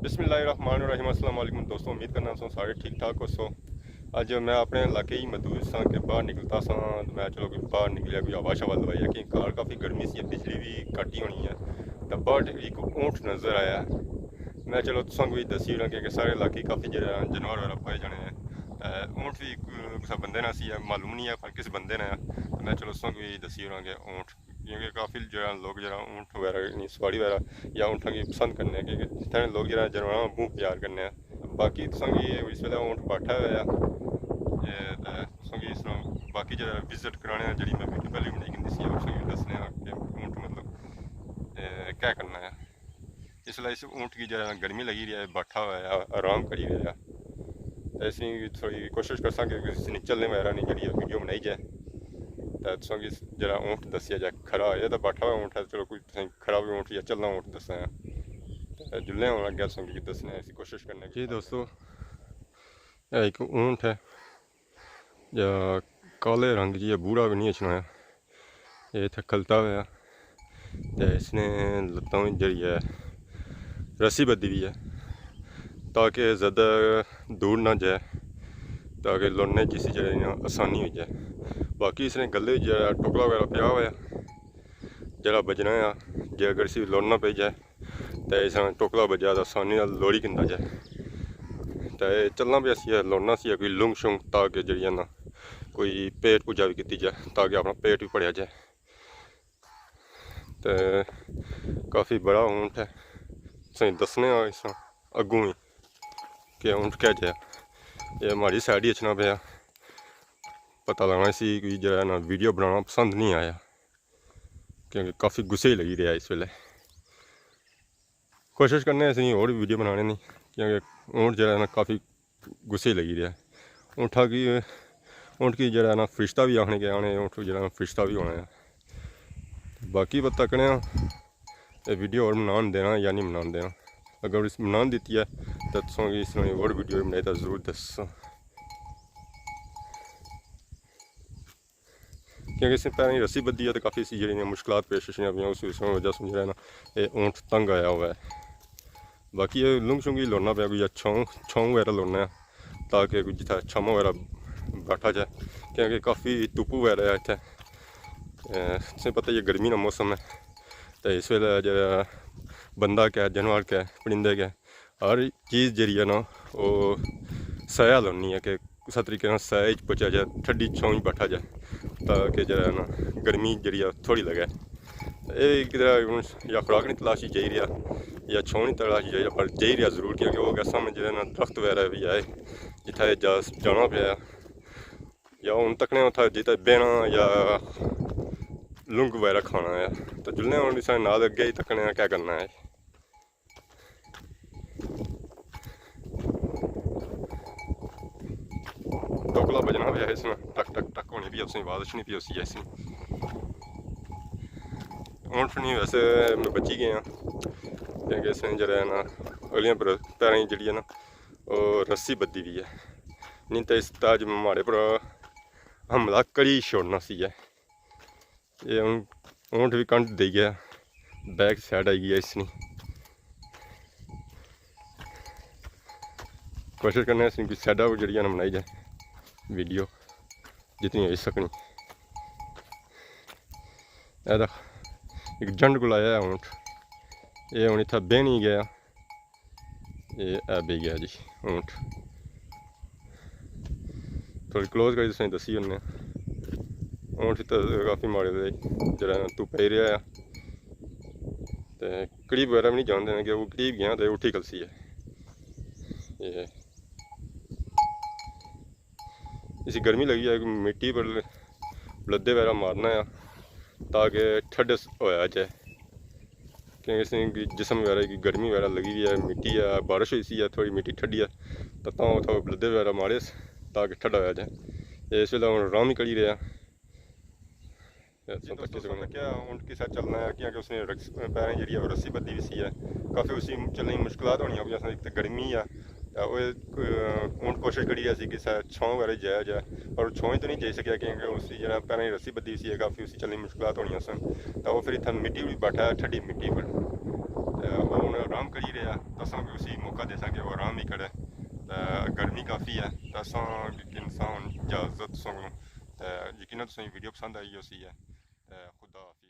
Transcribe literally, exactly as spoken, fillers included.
بسم اللہ الرحمن الرحیم۔ السلام علیکم دوستو، امید کرنا سو سارے ٹھیک ٹھاک ہو سو۔ اج میں اپنے علاقے ہی محدود ساں کہ باہر نکلتا ساں، میں چلو کوئی باہر نکلیا، کوئی ہوا شوا لوائی ہے، کہ کار کافی گرمی سی، بجلی بھی کٹ ہی ہونی ہے۔ تو باہر ایک اونٹ نظر آیا۔ میں چلو تساں کو بھی دسی رہا کہ سارے علاقے کافی جڑا جانور وغیرہ پائے جانے ہیں۔ تے اونٹ بھی کسا بندے نہ سی، معلوم نہیں ہے پر کس بندے نے۔ میں چلو تساں کو بھی دسی رہا کہ اونٹ، کیونکہ کافی جڑا لوگ جڑا اونٹ وغیرہ نی سواری وغیرہ یا اونٹاں کی پسند کرنے ہیں، کیونکہ جتنے لوگ جڑا جانوراں بہت پیار کرنے ہیں۔ باقی تساں کی اس ویلے اونٹ بیٹھا ہوا ہے، تے تساں کی اس طرح باقی جڑا وزٹ کرانے ہیں، جڑی میں ویڈیو پہلے بنائی گندی سی، تساں کی دسنے ہیں کہ اونٹ مطلب، اے، کیا کرنا ہے۔ اس ویلے اس اونٹ کی جڑا گرمی لگی رہی ہے، بیٹھا ہوا ہے، آرام کری رہا ہے۔ تے اسی تھوڑی کوشش کرساں کہ اس نے چلنے وغیرہ نہیں جڑی ہے ویڈیو بنائی جائے۔ تے تساں کی جڑا اونٹ دسیا جائے، کھڑا ہے یا تے بیٹھا ہوا اونٹ ہے، چلو کوئی تساں کھڑا بھی اونٹ یا چلنا اونٹ دسنا ہے۔ تے جلنے ہون اگے تساں کی دسنے، ایسی کوشش کرنے کی۔ جی دوستو، یہ ایک اونٹ ہے، یا کالے رنگ جی، یہ بوڑا بھی نہیں اچھنا ہے۔ یہ اتھے کھلتا ہوا تے اس نے لتاں وچ جڑی ہے رسی بدھی ہوئی ہے، تاکہ زیادہ دور نہ جائے، تاکہ لڑنے کی اسی جڑی نا آسانی ہو جائے۔ باقی اس نے گلے وچ جڑا ٹکلا وغیرہ پیا ہوا ہے، جڑا بجنا ہے، جے اگر اسی لڑنا پئی جائے تے اس طرح ٹوکلا بجا تے آسانی نال لوڑی کندا جائے۔ تے چلنا بھی اسی ہے، لوڑنا سی ہے کوئی لنگ شنگ، تاکہ جڑی ہے نا کوئی پیٹ پوجا بھی کیتی جائے، تاکہ اپنا پیٹ بھی بھریا جائے۔ تے کافی بڑا اونٹ ہے، تساں دسنے آں اس طرح اگوں ہی کہ اونٹ کیا جائے۔ یہ ہماری سائیڈ ہی اچھنا پیا، پتہ لگنا سی کوئی جڑا ہے نا ویڈیو بنانا پسند نہیں آیا، کیونکہ کافی غصے ہی لگی رہا اس ویلے۔ کوشش کرنے ہیں اس نی اور ویڈیو بنانے نی، کیونکہ اونٹ جڑا ہے نا کافی غصے لگی رہا ہے۔ اونٹا کی، اونٹ کی جڑا ہے نا فرشتہ بھی آخنے کے آنے، اونٹ جڑا ہے نا فرشتہ بھی ہونا ہے۔ باقی بس تکنے ہاں، یہ ویڈیو اور بنان دینا یا نہیں بنان دینا۔ اگر اس بنان دیتی ہے تو تساں کی اس نے اور ویڈیو بنائی تو ضرور دسو۔ کیونکہ اس نے پیریں رسی بدھی ہے تو کافی سی جڑی مشکلات پیش اشیاں پیاں، اس، اس وجہ سے جڑا ہے نا یہ اونٹ تنگ آیا ہوا ہے۔ باقی یہ لنگ شنگ ہی لوڑنا پیا، کوئی چھاؤں، چھاؤں وغیرہ لوڑنا ہے، تاکہ کوئی جتھا چھاواں وغیرہ بیٹھا جائے، کیونکہ کافی دھوپ وغیرہ ہے اتھے۔ اے، تساں پتہ یہ گرمی نا موسم ہے، تو اس ویلے جڑا بندہ کہہ، جانور کہہ، پرندے کہہ، ہر چیز جڑی ہے نا، وہ سایہ لونی ہے کہ کسا طریقے نال سایہ اچ پہنچا جائے، ٹھڈی چھاؤں اچ بیٹھا جائے، تاکہ جڑا ہے نا، گرمی جڑی ہے تھوڑی لگے۔ اے کدھر ہن یا خوراک نی تلاش اچ جائی رہیا یا چھاؤں نی تلاش اچ جائی رہیا، پر جائی رہیا ضرور، کیونکہ وہ اگے سامنے جڑا ہے نا، درخت وغیرہ بھی ہے، جتھا اے جا، جانا پیا، یا ہن تکنے اتھا جتھا بہنا یا لنگ وغیرہ کھانا ہے۔ تو جلنے ہن اس نال اگے ہی تکنے آں کیا کرنا ہے۔ ٹوکلا بجنا پیا اس میں، ٹک ٹک ٹک ہونی پی، اس نے آواز اچھنی پی اسی ایسی۔ اونٹ نہیں ویسے میں بچی گئے ہاں، کیونکہ اس نے جڑا ہے نا اگلیاں پر پیریں جڑی ہے نا، وہ رسی بدھی ہوئی ہے، نہیں تو اس تاج ماڑے پر حملہ کری چھوڑنا سی ہے۔ یہ ہن اونٹ بھی کنڈ دے گیا، بیک سائیڈ آئی گیا اس نی۔ کوشش کرنے اس نی کوئی سائیڈ آؤٹ جڑی ہے نا بنائی جائے ویڈیو جتنی ہوئی سکنی۔ اے دا ایک جنڈ کول آیا ہے اونٹ، یہ ہن اتھا بہنی گیا۔ اے، اے بئی گیا جی اونٹ۔ تھوڑی کلوز کری تساں دسی اونے۔ اونٹ تے کافی ماڑے دے جڑا نا دھوپے رہیا ہے۔ تے قریب وغیرہ بھی نہیں جان دینا کہ وہ قریب گیا تے اٹھی کھلسی ہے۔ اے۔ اسی گرمی لگی ہے، مٹی پر بلدے وغیرہ مارنا ہے تاکہ ٹھڈس ہویا جائے، کیونکہ اس نے جسم وغیرہ کی گرمی وغیرہ لگی ہوئی ہے، مٹی ہے، بارش ہوئی سی ہے، تھوڑی مٹی ٹھڈی ہے، تو تاں اتھا بلدے وغیرہ مارے تاکہ ٹھڈا ہویا جائے۔ اے اس ویلے ہن آرام ہی کری رہیا۔ جی دوستو، تساں تکیا اونٹ کسا چلنا ہے، کیونکہ اس نے رکس-، پیریں جڑی ہے وہ رسی بدھی ہوئی سی ہے، کافی اسی چلنے کی مشکلات ہونی ہے، کیونکہ اس نے ایک تو گرمی ہے، تے وہ، اہ، اونٹ کوشش کری رہیا سی کہ سا چھاؤں وغیرہ جایا جائے، پر وہ چھاؤں ہی تو نہیں جائی سکیا، کیونکہ اسی جڑا پیریں رسی بدھی ہوئی سی ہے، کافی اسی چلنے کی مشکلات ہونی سن۔ تے وہ پھر اتھا مٹی بھی بیٹھا ہے، ٹھڈی مٹی پر، تے وہ ہن آرام کری رہیا، تساں بھی اسی موقع جیسا کہ وہ آرام ہی کھڑے، تے گرمی کافی ہے، تے اساں انسان اجازت سنگوں۔ تے یقیناً تساں ویڈیو پسند آئی ہوسی ہے۔ تے خدا حافظ۔